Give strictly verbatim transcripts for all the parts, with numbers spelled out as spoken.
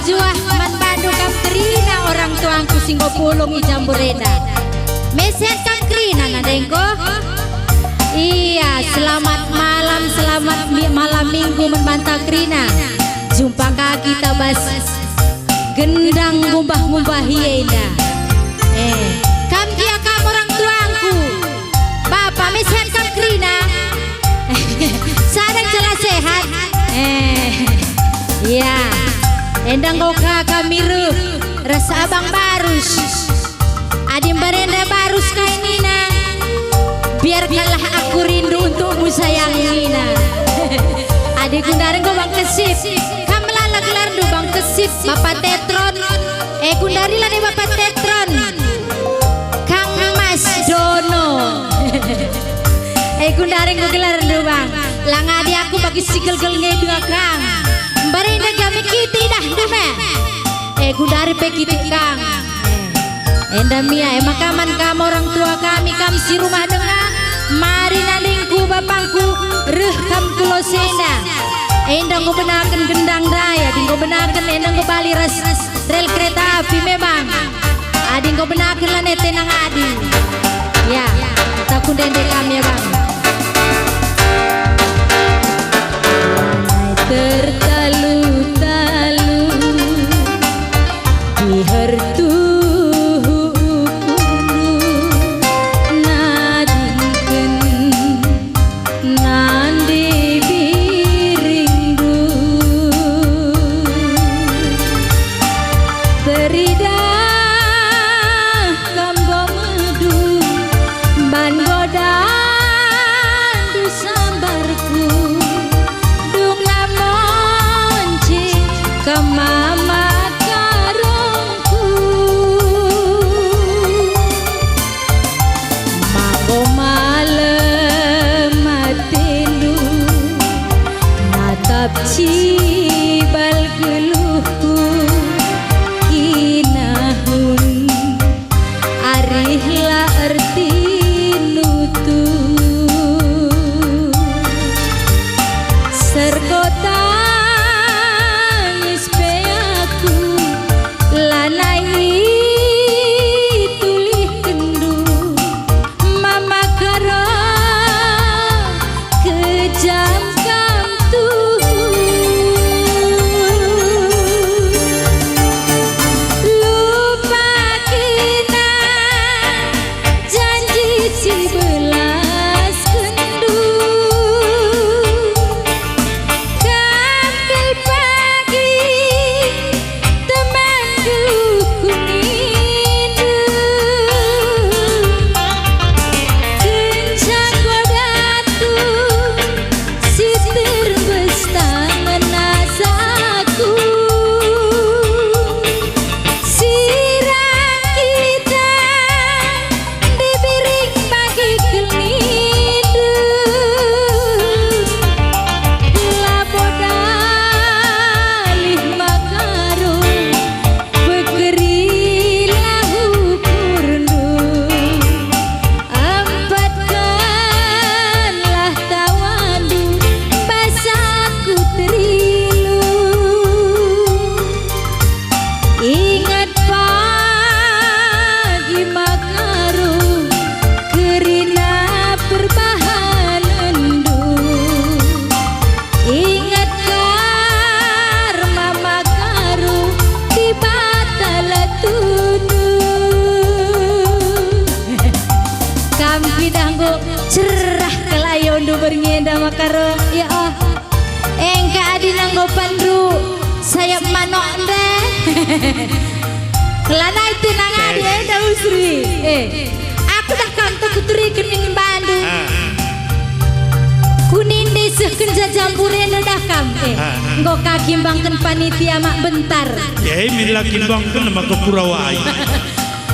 Juah man bandu kam kerina orang tuangku si enggo pulung i Jambur enda. Mesehat kam kerina nandengku? Iya, selamat malam, selamat mi-, malam minggu man banta kerina. Jumpa ka kita bas gendang ngumbah-ngumbahi enda. Eh, kam gia kam orang tuangku? Bapa, mesehat kam kerina? Sada cala sehat. Eh, ya. Enda enggo ka kami reh ras Abang Barus. Adi mbarenda Barus kai nina, "Biarkanlah aku rindu untukmu, sayang," nina. Adi gundari enggo Bang Kesip. Kam melala gelarndu Bang Kesip, Bapa Tetron. Eh, gundari la ne Bapa Tetron. Kang Mas Dono. Eh, gundari enggo gelarndu, Bang. La ngadi aku bagi si gelgel nge dua kang. Mbarenda kami kiti idahndu me. Eh, gundari pe kiti kang. Enda mia, e maka man kam orang tua kami, kam si rumah denga, mari nandingku bapangku, reh kam ku lose enda. Enda enggo benaken gendang ndai, adi enggo benaken enda enggo bali ras rel kereta api memang. Adi enggo benaken la ne tenang adi. Ya, takun dende kami ya, Bang. Tertalu-talu di hertuhukndu nadingken nande biringndu. Teridah kam bomedu, ban godandu sambarku, dungna monci kam mama karungku. Manggo malem atendu, natap cibal geluhku, kinahun arih la ertin nutur. Serko tangis pe aku, lanai itulihkenndu, Mama Karo, kejam kam tuhu. Lupa kena janji si belaskenndu. Kam kal pagi teman geluhku nindu. Kenca godatu si terbes tangen asaku. Sirang kita dibiring bagi kelindu. Labo dalih makaru, pekerilah ukurndu. Empatkenlah tawandu, bas aku terilu. Inget pagi makaru kerina perbahanenndu. Inget kar mama karu Dibata la tunduh. Kam pidah enggo cerah kal ayondu berngi enda makaru, ya Allah. Engka adi nanggo pandu sayap manok nde. Lanai tenang adi enda usri. Eh, aku dah kam tekuturiken ning bandu. Ah. Kuninde seh kenca jambur enda dah kam. Eh, ah, ah, enggo kakimbangken panitia mak bentar. Ya, min la kimbangken maka pura wai.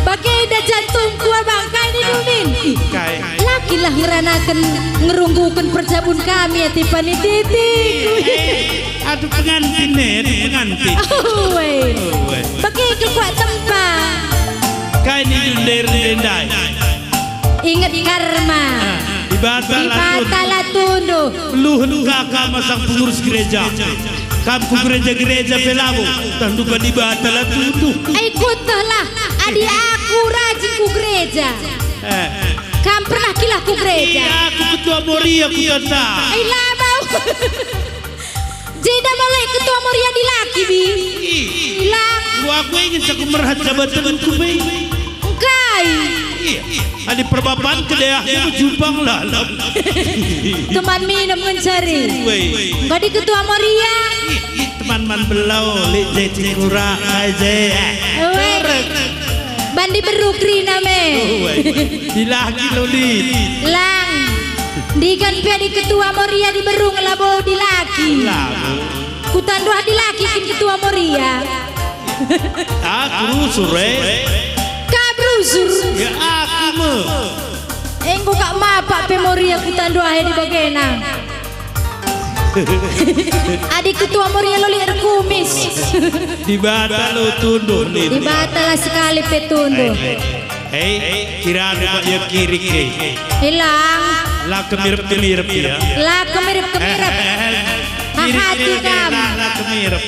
Bage enda jantungku, Abang, kai nindu min? Ih, kai? La kin lah ngeranaken, ngerungguken perjabun kami ate panititi. Eh, aduh pengantin ne, aduh pengantin. Oh, weh. Oh, weh. Bage kel kuat tempa. Kai nindu ndai ndai. Inget karma. Ah, Dibata la tunduh. Luhen kaka masang pengurus gereja. Kam ku gereja-gereja pe labo, tah nduga Dibata la tuduh. Ai kuetehlah, adi aku rajin ku gereja. Eh. Kam pernah kilah ku gereja? Iya, aku ketua Moria ku tata. Ai labo. Jenda bale ketua Moria dilaki, Bi. Ih. Ilang. Lu aku ingin saku merhat jabatanku, Bi. Engkai. Iya. Adi perbapan kedayah dia berjumpang lalap. Teman minem ngencari. Wei. Engkau di ketua Moria. Ih, ih, teman man belau, lit je cikura, ai je. Wei. Korek. Bandi beru kerina me. Oh, wei, wei. Dilaki lo, lit. Lang. Ndigan pe adi ketua Moria diberu nge labo dilaki. Labo. Kutanduah dilaki kin ketua Moria. Aku rusur, eh. Ka berusur. Ya, aku me. Enggo kak mapak pe Moria kutanduah e di bagena. Adi ketua Moria lo lit erkumis. Dibata lo tunduh nih. Dibata la sekali pe tunduh. Eh, eh. Hei, kirana kok ia kirik, hei. Ilang. La kemirep-kemirep, ya. La kemirep-kemirep. Eh, eh, eh. Hati-hati, kirik, kirik, kam. La, la kemirep.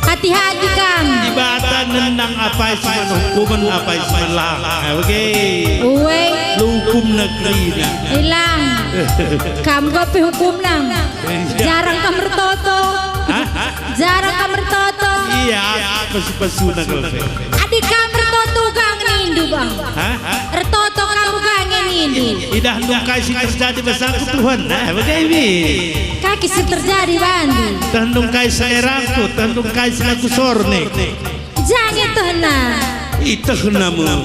Hati-hati, kam. Dibata nendang apai si man hukumen, apai si man lang. Eh, oke. Uwe. Lu hukum negeri, nah. Ilang. Kam kok pe hukum nang. Iya. Jarang kam ertoto. Hah? Jarang kam ertoto. Iya, pesu-pesu nang kelpe. Adi kam ertoto uga nge nindu, Bang. Hah? Ertoto kam uga nge nindu. Idah ndung kai si terjadi bas aku, Tuhan. Nah, bage, Bi. Kaki si terjadi bandu. Tah ndung kai seleraku, tah ndung kai si aku sornik. Jange tehna. Itehna me.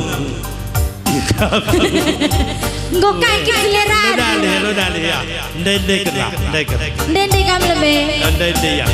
Enggo kai kin selera. Lo dalih, lo dalih, ya. Ndai-ndai kena, ndai kena. Ndai-ndai kam lebe. Ndai-ndai, ya.